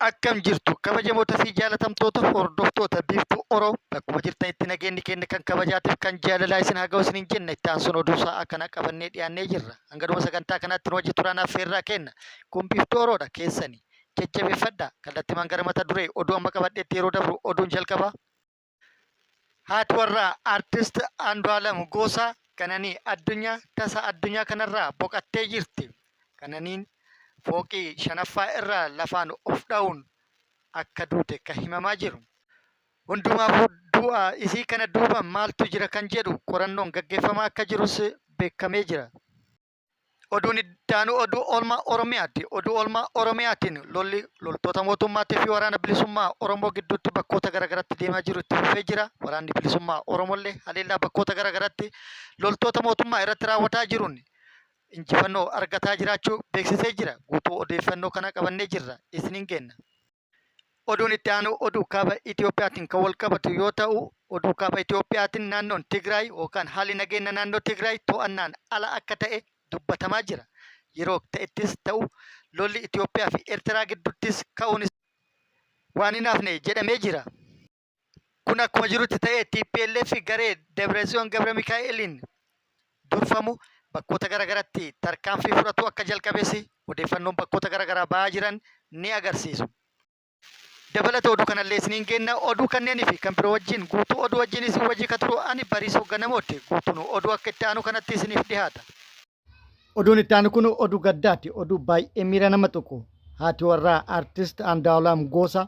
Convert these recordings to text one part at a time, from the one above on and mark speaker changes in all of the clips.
Speaker 1: Akkam jirtu kabajamoota fi jaalatamtoota hordoftoota Biiftuu Oro, bakkuma jirtanitti nageenyi keenya kan kabajaatiif kan jaalalaa isin haa ga'u isiniin jenna. Itti aansuun oduu sa'aa kana qabannee dhiyaannee jirra. Hanga dhuma sagantaa kanaatti nu wajji turaan affeerraa kenna. Kun Biiftuu Oroodha, keessani. Jajjabeeffadhaa. Kallattimaan gara mata duree oduu amma qabadheetti yeroo dabru, oduun jalqabaa. Haati warraa Artist Andu'aalam Goosaa Qananii Addunyaa tasa addunyaa kanarraa boqattee jirti. Qananiin fooqii shanaffaa irraa lafaan of dha'uun akka duute kan himamaa jiru. Hundumaafuu du'a isii kana duuba maaltu jira kan jedhu qorannoon gaggeeffamaa akka jirus beekamee jira. Oduun itti aanu oduu oolmaa Oromiyaati. Oduu oolmaa Oromiyaatiin lolli loltoota mootummaatii fi waraana bilisummaa Oromoo gidduutti bakkoota garaagaraatti deemaa jiru itti fufee jira. Waraanni bilisummaa Oromollee haleellaa bakkoota garaagaraatti loltoota mootummaa irratti raawwataa jiruun injifannoo argataa jiraachuu beeksisee jira. Guutuu odeeffannoo kana qabannee jirra. Isiniin geenna. Oduun itti aanu oduu kaaba Itiyoophiyaatiin kan wal qabatu yoo ta'u, oduu kaaba Itiyoophiyaatiin naannoon Tigraay yookaan haalli nageenya naannoo Tigraay to'annaan ala akka ta'e dubbatamaa jira. Yeroo ta'ettis ta'u lolli Itiyoophiyaa fi Eertiraa gidduuttis ka'uun waan hin hafne jedhamee jira. Kun akkuma jirutti ta'ee, tplf garee Debretsiyoon Gabramikaa'eliin durfamu bakkoota garagaratti tarkaanfii fudhatuu akka jalqabes odeeffannoon bakkoota garagaraa bahaa jiran ni agarsiisu. Dabalata oduu kanallee isiniin geenna. Oduu kanneenii fi kan biroo wajjin, guutuu oduu wajjin isin wajjin ka turu ani Bariisoo Ganamooti. Guutuun oduu akka itti aanu kanatti isiniif dhihaata. Oduun itti aanu kun oduu gaddaati. Oduu baay'ee miira nama tuqu. Haati warraa Artist Andu'aalam Goosaa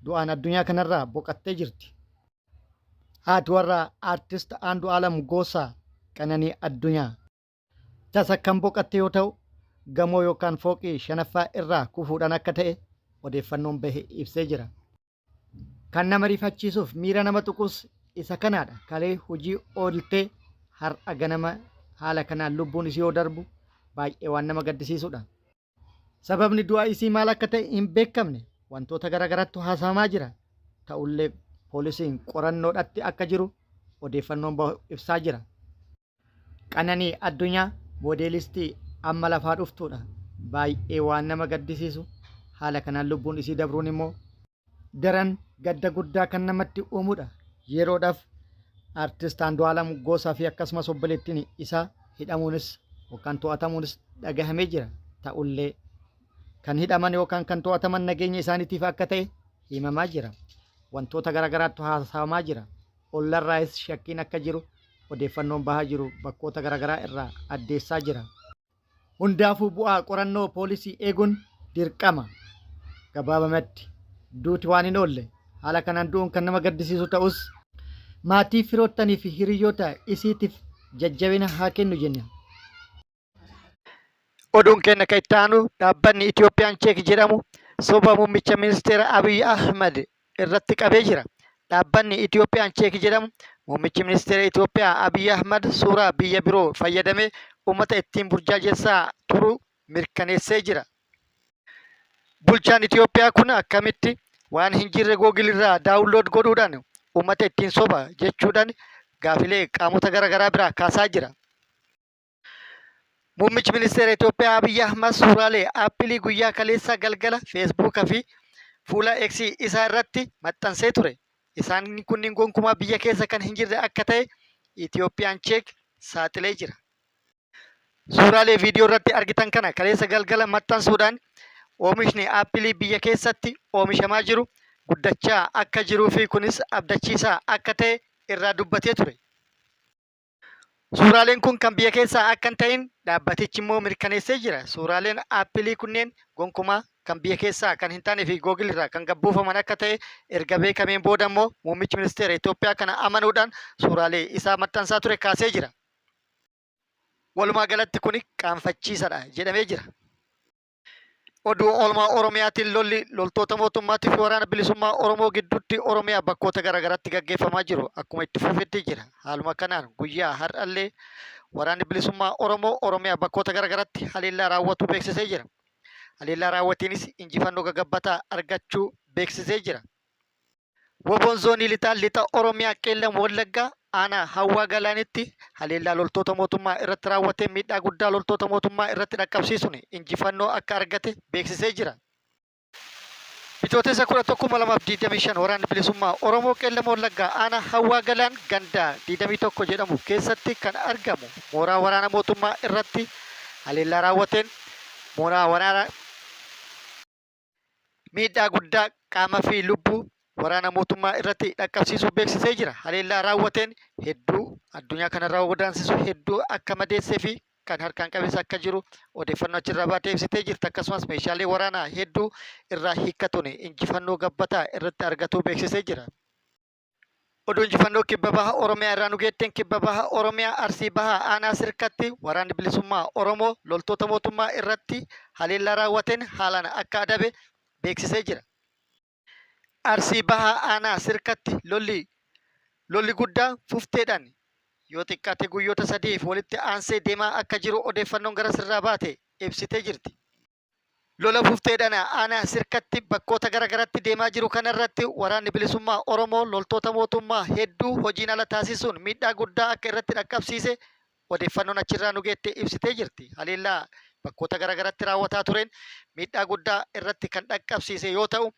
Speaker 1: du'aan addunyaa kanarraa boqattee jirti. Haati warraa Artist Andu'aalam Goosaa Qananii Addunyaa tasa kan boqatte yoo ta'u, gamoo yookaan fooqii shanaffaa irraa kufuudhaan akka ta'e odeeffannoon bahe ibsee jira. Kan nama rifachiisuuf miira nama tuqus isa kanaadha. Kalee hojii ooltee har'a ganama haala kanaan lubbuun isii yoo darbu baay'ee waan nama gaddisiisudha. Sababni du'a isii maal akka ta'e hin beekamne, wantoota garaagarattu haasawamaa jira. Ta'ullee poolisiin qorannoodhatti akka jiru odeeffannoon bahu ibsaa jira. Qananii Addunyaa moodeelistii amma lafaa dhuftuudha. Baay'ee waan nama gaddisiisu, haala kanaan lubbuun isii dabruun immoo daran gadda guddaa kan namatti uumudha. Yeroodhaaf Artist Andu'aalam Goosaa fi akkasumas obboleettiin isaa hidhamuunis yookaan to'atamuunis dhagahamee jira. Ta'ullee kan hidhaman yookaan kan to'ataman nageenya isaaniitiif akka ta'e himamaa jira. Wantoota garaagaraattu haasawamaa jira. Ollarraayis shakkiin akka jiru odeeffannoon bahaa jiru bakkoota garaagaraa irraa addeessaa jira. Hundaafuu bu'aa qorannoo poolisii eeguun dirqama. Gabaabamatti duuti waan hin oolle, haala kanaan du'uun kan nama gaddisiisu ta'us, maatii, firoottanii fi hiriyyoota isiitiif jajjabina haa kennu jenna. Oduun keenya kan itti aanu, dhaabbanni Itoophiyaan Cheek jedhamu soba muummicha ministeera Abiy Ahmad irratti qabee jira. Dhaabbanni Itoophiyaan Cheek jedhamu muummichi ministeera Itoophiyaa Abiy Ahmad suuraa biyya biroo fayyadamee uummata ittiin burjaajessaa turuu mirkaneessee jira. Bulchaan Itoophiyaa kun akkamitti waan hin jirre Google irraa daawunlood godhuudhaan uummata ittiin soba jechuudhaan gaafilee qaamota garaagaraa biraa kaasaa jira. Muummichi Ministeera Itoophiyaa Abiy Ahmad suuraalee Aappilii guyyaa kaleessaa galgala Feesbuuka fi fuula X isaa irratti maxxansee ture. Isaan kunniin gonkumaa biyya keessa kan hin jirre akka ta'e Itoophiyaan Cheek saaxilee jira. Suuraalee viidiyoo irratti argitan kana kaleessa galgala maxxansuudhaan oomishni Aappilii biyya keessatti oomishamaa jiru guddachaa akka jiruu fi kunis abdachiisaa akka ta'e irraa dubbatee ture. Suuraaleen kun kan biyya keessaa akka hin ta'in dhaabbatichi immoo mirkaneessee jira. Suuraaleen Aappilii kunneen gonkumaa kan biyya keessaa kan hin taanee fi Google irraa kan gabbuufaman akka ta'e erga beekameen booda immoo muummichi ministeera Itoophiyaa kana amanuudhaan suuraalee isaa maxxansaa ture kaasee jira. Walumaa galatti kuni qaanfachiisadha jedhamee jira. Oduu oolmaa Oromiyaatiin lolli loltoota mootummaatii fi waraana bilisummaa Oromoo gidduutti Oromiyaa bakkoota garaagaraatti gaggeeffamaa jiru akkuma itti fufetti jira. Haaluma kanaan guyyaa har'allee waraanni bilisummaa Oromoo Oromiyaa bakkoota garaagaraatti haleellaa raawwatu beeksisee jira. Haleellaa raawwatiinis injifannoo gagabbataa argachuu beeksisee jira. Wbo'n Zoonii Lixaa Lixa Oromiyaa Qeellam Wallaggaa Aanaa Hawwaa Galaanitti haleellaa loltoota mootummaa irratti raawwateen miidhaa guddaa loltoota mootummaa irratti dhaqqabsiisuun injifannoo akka argate beeksisee jira. Bitootessa 11,2025 Waraanni Bilisummaa Oromoo Qeellam Wallaggaa aanaa Hawwaa Galaan ganda 21 jedhamu keessatti kan argamu mooraa waraana mootummaa irratti haleellaa raawwateen mooraa waraana miidhaa guddaa qaama fi lubbuu waraana mootummaa irratti dhaqqabsiisuu beeksisee jira. Haleellaa raawwateen hedduu addunyaa kanarraa godaansisu hedduu akka madeessee fi kan harkaan qabes akka jiru odeeffannoo achirraa baatee ibsitee jirti. Akkasumas meeshaalee waraanaa hedduu irraa hiikkatuun injifannoo gabbataa irratti argatuu beeksisee jira. Oduu injifannoo Kibba Baha Oromiyaa irraa nu geetteen Kibba Baha Oromiyaa Arsii Bahaa Aanaa Sirkatti Waraanni Bilisummaa Oromoo loltoota mootummaa irratti haleellaa raawwateen haalaan akka adabe beeksisee jira. Arsii Bahaa Aanaa Sirkatti lolli lolli guddaa fufteedhaan yoo xiqqaate guyyoota sadiif walitti aansee deemaa akka jiru odeeffannoon gara sirraa baate ibsitee jirti. Lola fufteedhaan aanaa Sirkatti bakkoota gara garatti deemaa jiru kanarratti Waraanni Bilisummaa Oromoo loltoota mootummaa hedduu hojiin ala taasisuun miidhaa guddaa akka irratti dhaqqabsiise odeeffannoon achirraa nu geette ibsitee jirti. Haleellaa bakkoota gara garatti raawwataa tureen miidhaa guddaa irratti kan dhaqqabsiise yoo ta'u,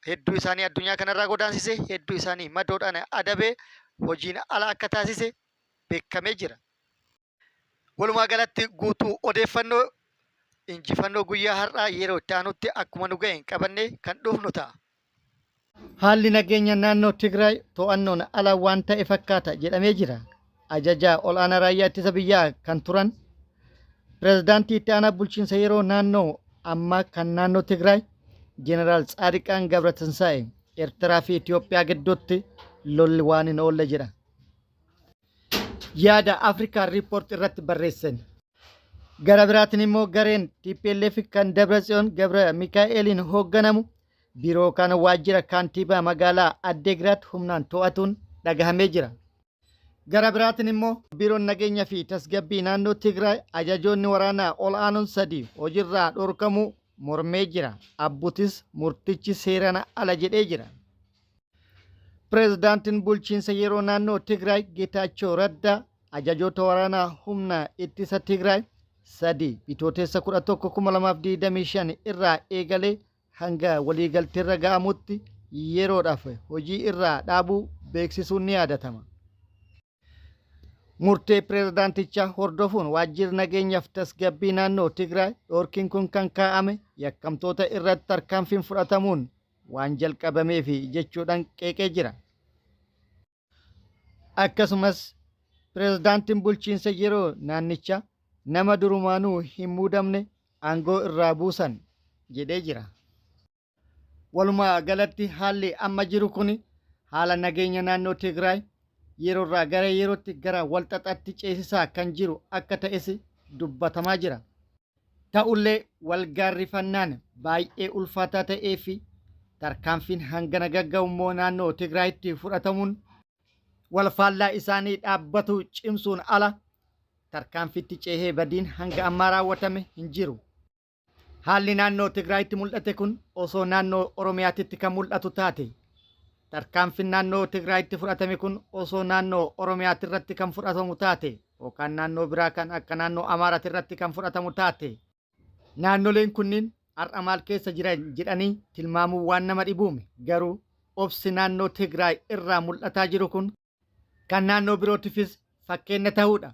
Speaker 1: hedduu isaanii addunyaa kanarraa godaansise, hedduu isaanii madoodhaan adabee hojiin ala akka taasise beekamee jira. Walumaa galatti guutuu odeeffannoo injifannoo guyyaa har'aa yeroo itti aanutti akkuma nu ga'een qabannee kan dhufnu ta'a. Haalli nageenya naannoo Tigraay to'annoon ala waan ta'e fakkaata jedhamee jira. Ajajaa ol'aanaa raayyaa ittisa biyyaa kan turan pirezidaantii itti aanaa bulchiinsa yeroo naannoo ammaa kan naannoo Tigraay Jeneraal Tsaadiqaan Gabratinsaa'e Eertiraa fi Itoophiyaa gidduutti lolli waan hin oolle jedha. Yaada Africa Report irratti barreessen. Gara biraatiin immoo gareen tplf kan Dabratsiyoon Gabra Mikaa'eliin hoogganamu biiroo kan waajjira kaantiibaa magaalaa Addeegraat humnaan to'atuun dhagahamee jira. Gara biraatiin immoo biiroon nageenya fi tasgabbii naannoo Tigraay ajajoonni waraanaa ol'aanoon sadii hojirraa dhorkamuu mormee jira. Abbutis murtichi seerana ala jedhee jira. Pireezidaantiin bulchiinsa yeroo naannoo Tigraay Geetaachoo Raddaa ajajoota waraanaa humna ittisa Tigraay sadi Bitootessa 11,2025 irraa eegalee hanga waliigalteerra ga'amutti yeroodhaaf hojii irraa dhaabuu beeksisuun ni yaadatama. Murtee pireezidaantichaa hordofuun waajjirri nageenyaaf tasgabbii naannoo Tigraay dhoorkiin kun kan kaa'ame yakkamtoota irratti tarkaanfiin fudhatamuun waan jalqabameefi jechuudhaan qeeqee jira. Akkasumas pireezidaantiin bulchiinsa yeroo naannichaa nama durumaanuu hin muudamne aangoo irraa buusan jedhee jira. Walumaa galatti haalli amma jiru kun haala nageenya naannoo Tigraay yeroorraa gara yerootti gara walxaxaatti ceesisaa kan jiru akka ta'es dubbatamaa jira. Ta'ullee walgaarrifannaan baay'ee ulfaataa ta'ee fi tarkaanfiin hangana gagga'u immoo naannoo Tigraayitti fudhatamuun walfaallaa isaanii dhaabbatu cimsuun ala tarkaanfiitti ceehee badiin hanga ammaa raawwatame hin jiru. Haalli naannoo Tigraayitti mul'ate kun osoo naannoo Oromiyaatitti kan mul'atu taate, tarkaanfin naannoo Tigraayitti fudhatame kun osoo naannoo Oromiyaati irratti kan fudhatamu taate, yookaan naannoo biraa kan akka naannoo Amaaraati irratti kan fudhatamu taate, naannoleen kunniin har'a maal keessa jiran jedhanii tilmaamuun waan nama dhibuumi. Garuu obsi naannoo Tigraay irraa mul'ataa jiru kun kan naannoo birootifis fakkeenna tahuudha.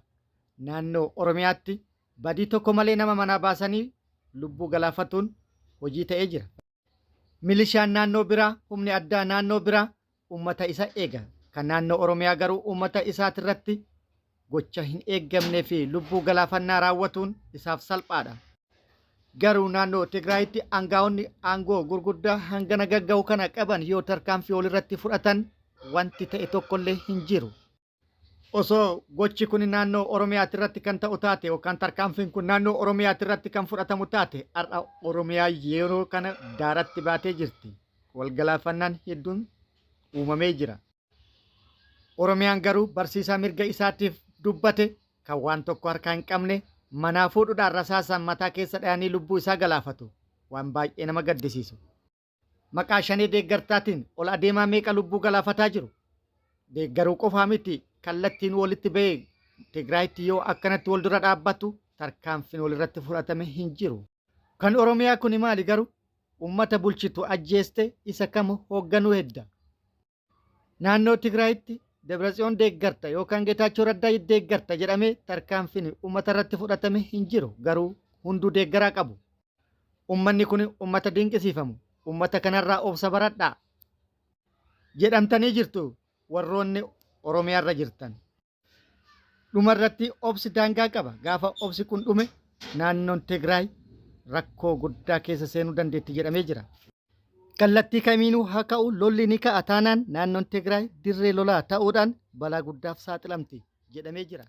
Speaker 1: Naannoo Oromiyaatti badii tokko malee nama manaa baasanii lubbuu galaafatuun hojii ta'ee jira. Milishaan naannoo biraa, humni addaa naannoo biraa ummata isa eega. Kan naannoo Oromiyaa garuu ummata isaatirratti gocha hin eeggamnee fi lubbuu galaafannaa raawwatuun isaaf salphaadha. Garuu naannoo Tigraayitti aangaa'onni aangoo gurguddaa hangana gagga'u kana qaban yoo tarkaanfii walirratti fudhatan wanti ta'e tokkollee hin jiru. Osoo gochi kun naannoo Oromiyaati irratti kan ta'u taate yookaan tarkaanfiin kun naannoo Oromiyaati irratti kan fudhatamu taate har'a Oromiyaa yeroo kana daaratti baatee jirti. Walgalaafannaan hedduun uumamee jira. Oromiyaan garuu barsiisaa mirga isaatiif dubbate kan waan tokko harkaa hin qabne manaa fuudhudhaan rasaasaan mataa keessa dhayanii lubbuu isaa galaafatu. Waan baay'ee nama gaddisiisu. Maqaa shanee deeggartaatiin ol adeemaa meeqa lubbuu galaafataa jiru. Deeggaruu qofaa miti kallattiin walitti ba'ee Tigraayitti yoo akkanatti wal dura dhaabbatu tarkaanfiin walirratti fudhatame hin jiru. Kan Oromiyaa kuni maali garuu? Ummata bulchitu ajjeeste isa kam hoogganuu hedda? Naannoo Tigraayitti Dabratsiyoon deeggarta yookaan Geetaachoo Raddaa deeggarta jedhamee tarkaanfiin ummata irratti fudhatame hin jiru. Garuu hunduu deeggaraa qabu. Ummanni kun ummata dinqisiifamu. Ummata kanarraa obsa baradhaa. Jedhamtanii jirtu warroonni Oromiyaarra jirtan. Dhumarratti obsi daangaa qaba. Gaafa obsi kun dhume naannoon Tigraay rakkoo guddaa keessa seenuu dandeetti jedhamee jira. Kallattii kamiinuu haa ka'u lolli ni ka'a taanaan naannoon Tigraay dirree lolaa ta'uudhaan balaa guddaaf saaxilamti jedhamee jira.